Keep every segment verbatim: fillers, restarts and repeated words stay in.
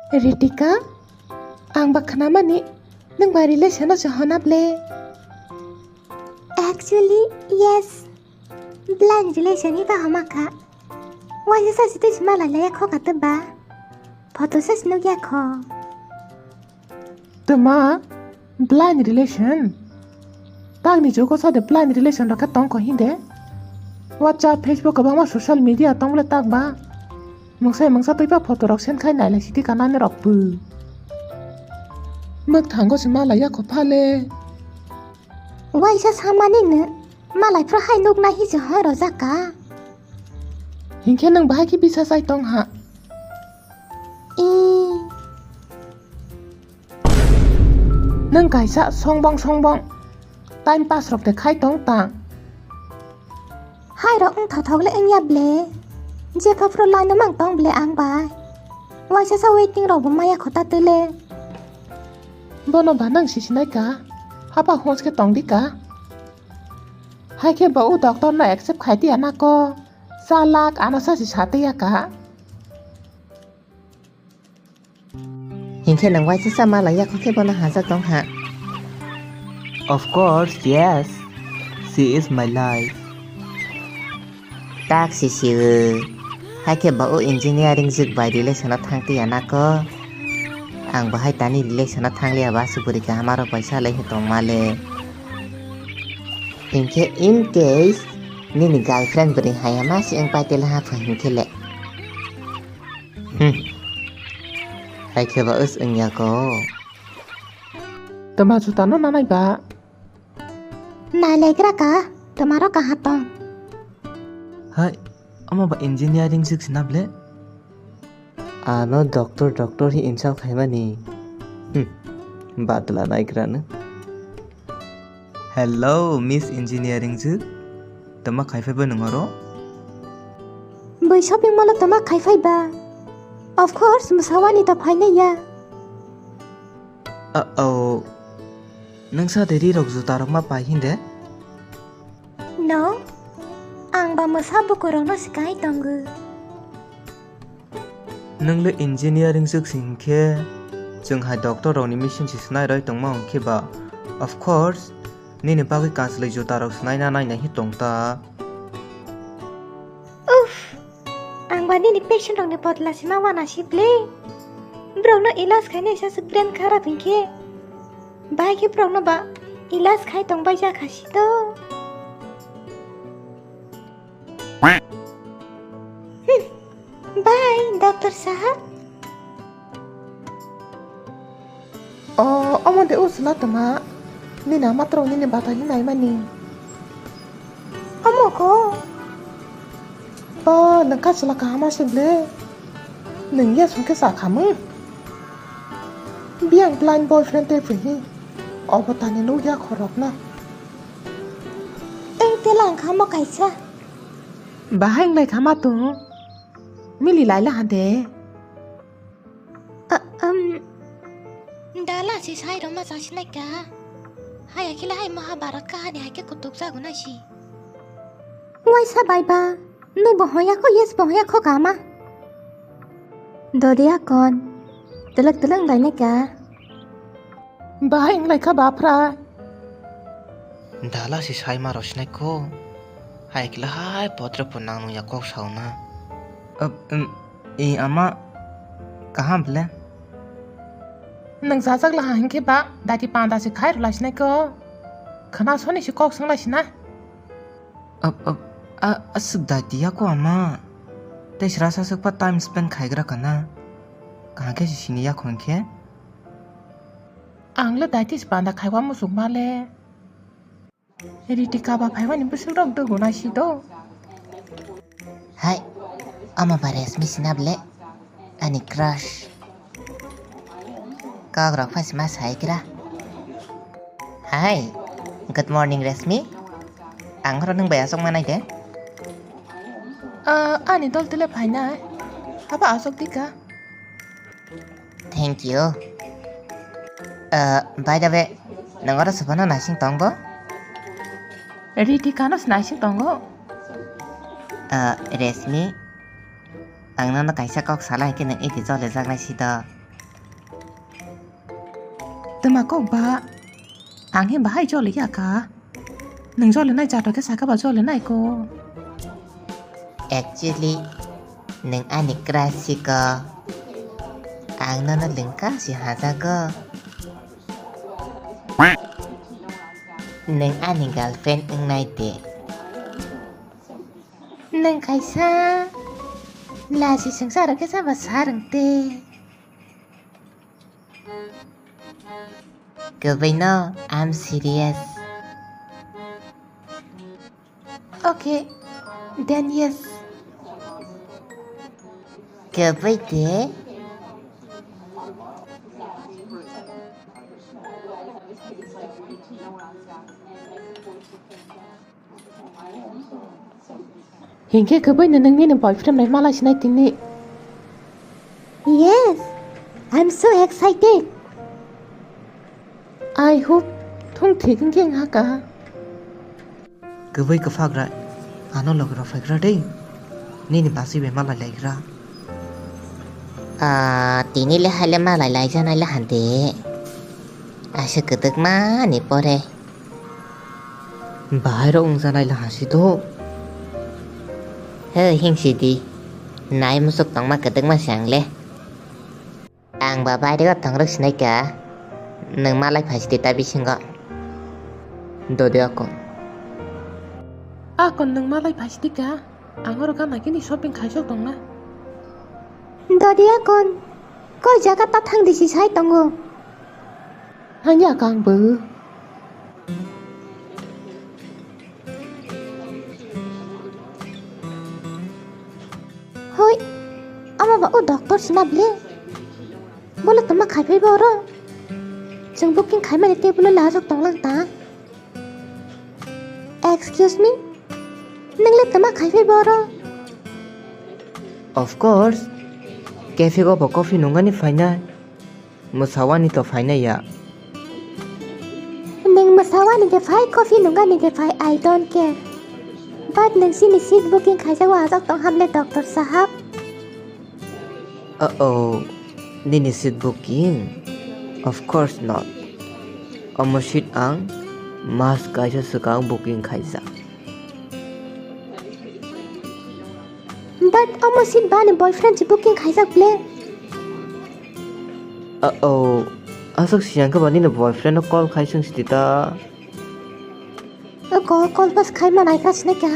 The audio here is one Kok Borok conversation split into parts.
Ritika, ang ba khnamani nwng ba relation-o se hona ble? Actually, yes. Blind relation-ni ba homa kha. Waisa sa sitwi sima lai laya kho ka tei ba. Photo sa sinuk ya kho. Tama blind relation? Tangni jugo sade blind relation rok khe tongkho hinde? WhatsApp, Facebook kwbangma social media tong bole tak ba? Mungsa mungsa twipa photo rok send khai nailai sidi kanani rok bu. Mwk thango se malai yakho phale. Waisa samani no malai phro hai nuk nai hi se hoi rojak ka. Hinkhe nwng bahai khe bisa chai tong ha. I. Nwng kaisa songbong songbong time pass rok de khai tong tang. Hai rok wng thothok le wngya ble. Jepha phuru line no mang tong ble ang bai. Waisa sa waiting rok bo maya khota tele. Bono ba nang sisinai ka. Hapa hons ke tong di ka. Hai khe bo u doctor no accept khai tiya na ko. Sa lak ano sa si sa tiya ka. Hinkhe nwng waisa sa malai yakho khe bono hajak tong ha. Of course, yes. She is my life. Tak si si o. Hai khe ba o engineering jwk bai relation o thang tiya na ko. Ang bo hai tani relation o thang liya ba aswk bwrwi kaham aro paisa lai tong male. Hinkhe in case nini girlfriend bwrwi haya ma si wng pai tele ha pha hinkhe le. Hmm. Hai khe ba us wngya ko. Tama juta no nanai ba? Nai lai gra ka, tama ro kaha tong. Hai, omo ba engineering sik sina ble? Ano doctor, doctor hi insult khaimani. Hmm. Badla nai gra no. Hello, Miss Engineering jwk. Tama khai phai bai nwng oro? Bui shopping mall o tama khai phai ba? Of course, mwsawani ta phainai ya. Uh-oh. Nwng sa deri rok juta rok ma pai hinde? No. Ang ba mwsa buku rok no sikai tongo. Nwng le engineering swk si hinkhe, chwng hai doctor rokni machine se swnai roi tongma hinkhe ba, of course, nini bagwi kanchwlwi juta rok swnai na nai nai hi tong ta. Uff, ang ba nini patient rokni bodla sima wana si ble. Borok no ilaj khainai sa swk brain kharap hinkhe. Bahai khe borok no ba ilaj khai tong bai ja kha si to. Hmm. Bye, Doctor Sahab. O, omo de usla tama. Nini ama tro nini bata hinai mani. Omo ko. O, nang kasla kahama se ble. Nang ya sungke sa khamu. Biang blind boyfriend te phi. Obo tani nuk ya khorok na. Eng telang khamo kaisa. Bahai nglai khama tung. Mili laila hande. A, um. Dala si sai roma sa sinai ka. Hai akila hai Mahabharat kahani hai ke kutuk jago na si. Waisa bai ba. Nu bo hoya ko yes bo hoya ko kama. Dodiya kon. Telek telek lainai ka. Bahai wnglaikha baphra. Dala si saima rw sinai kho. Hai kila hai potre pho nang nung ya kok sauna. Ab, em, e ama kaham ble. Nang jajak laha hinkhe ba dati panda si khai rw lai sinai kho. Khana soni si kok swng lai sina. Ab, ab, a, aswk dati ya kho ama. Tei srasa swk pa time spend khai gra kana. Kaham khe si sini ya kho hinkhe. Ang le daitis panda khaiwa muchung ma le. Ritika ba phaimani bwswk rok dogo nai si do. Hai, ama ba Resmi sina ble, ani crush. Kok rok pha sima sai kira. Hai, good morning Resmi. Ang oro nwng bai aswk manai de. Ah, ani dol tele phainai. Aba aswk dika. Thank you. Uh, by the way, nang oro sophano naising tongbo? Ritika no naising tongo. Uh, Resmi, ang nono kaisa kok sala hai khe nang iti chole jaknai si do. Twma kok ba, ang he bahai joli ya ka. Nwng joli nai jato khe saka ba joli nai ko. Actually, nwng ani crush si ko. Ang nono lwngkang si hajago. Nwng ani girlfriend wngnai de. Nwng kaisa lasi swngcharo khe sabo sa rwng te. Kwbwi no, I'm serious. Okay, then yes. Kwbwi de. Hinkhe kwbwi no nwng nini boyfriend bai malai sinai tini. Yes, I'm so excited. I hope thung thik wngkhe wngha ka. Kwbwi kwphak rai, ano logi rok phaigra de. Nini basi bai malai laigra. Ah, tini le hai le malai lai janai le hande. Asa kwdwkma ni pore. Bahai rok wngjanai le hasi do. He, hing si di. Nai musuk tongma kwdwkma se ang le. Ang ba bairego thongrok sinai ka. Nwng malai phai sidi ta bisingo. Dodi akon. Akon nwng malai phai sidi ka. Ang oro gana kini shopping khaisok tongna. Dodi akon. Koi jaga ta thang disi sai tongo. Hanya kang bo. Hoi, ama ba o doctor sina ble. Bole tama khai phai bo oro. Chwng booking khai mani tei bole lajak tonglang ta. Excuse me? Nang le tama khai phai bo oro? Of course. Cafe go bo coffee nungani phainai. Mwsawani to phainai ya. Nwng mwsawani de phai, coffee nungani de phai, I don't care. But nwng sini seat booking khaijak o ajak tong hamle doctor sahab. Uh-oh, nini seat booking? Of course not. Omo seat ang mas kaisa swkang booking khaijak. But omo seat ba ani boyfriend si booking khaijak ble. Uh-oh, aswk siyang khe ba nini boyfriend no call khai swng sidi ta. O call, call pas khai ma nai kha sinai kha.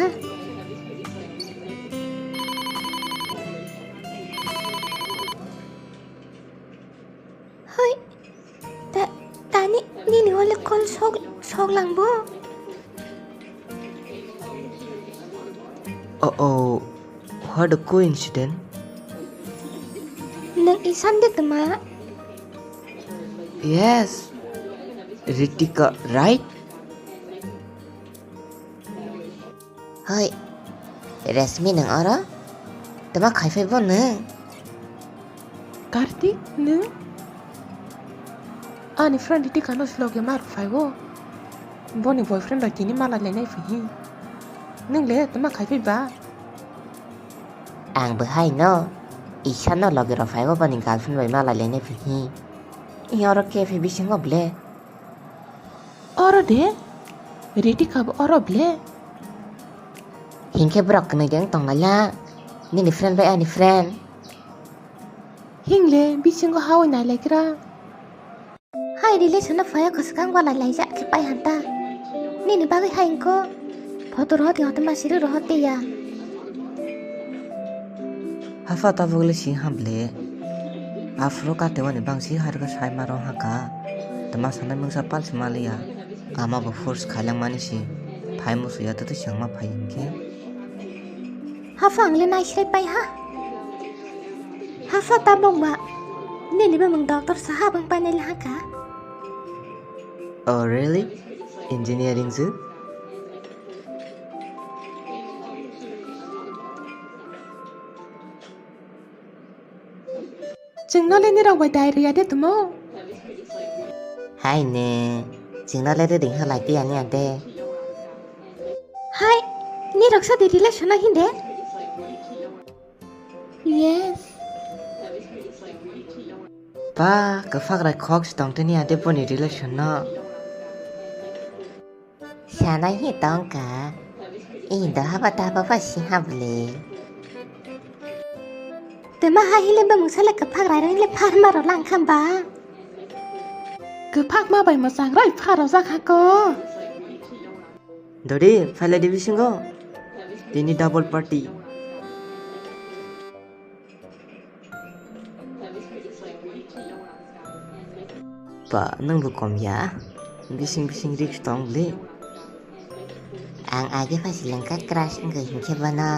Hoi. Ta-, tani nini wale call sok, sok lang bo? Oh, oh, what a coincidence. Nang Ishan de tama? Yes, Ritika, right? Hoi, Reshmi nwng oro? Tama khai phai bo nwng? Kartik, nwng? Ani friend Ritika no si loge ma rw phai o. Boni boyfriend bai tini malai lainai phi hi. Nwng le tama khai phai ba? Ang bo hai no. Isa no loge rw phai o boni girlfriend bai malai lainai phi hi. I oro cafe bisingo ble. Oro de? Ritika bo oro ble? Hinkhe borok kwnwi de wng tong laila. Nini friend bai ani friend. Hingle bisingo hawi nai laikra. Hai relation no phaya khoswkang walai laijak khe pai hanta. Nini bagwi hai wngkho. Photo rohot ya, hote masiri rohot ya. Hapha tabuk le sing ham le. Aphuru kate wani bang si harga sai ma rong haka. Tama sanai mungsa pal si maliya. Ama bo force khailang mani si. Phai musu ya tete siyang ma phai hinkhe. Hapha ang le nai sirai pai ha. Hapha tabuk ba. Nini bumung doctor sahab wng pai nai le haka. Oh, really? Engineering su? Chwngno le nirok bai dai rwya de tumo? Hai ne, chwngno le rwding halai tiya niya de. Hai, nirok sa de relation no hinde? Yes. Ba, kwphak rai khok si tong tini ade boni relation no. Sanai hi tongka. I doha ba ta ba ba si ha bole. Te ma ha hile ba mungsa le kwphak rai rai le pharma ro lang kham ba. Kwphak ma bai mwchang rai pharo jak ha ko. Dodi, phaile di bisingo. Tini double party. Pa, nwng bo kom ya. Bising bising risk tong le. Ang age pha silengka crush wngkha hinkhe bono.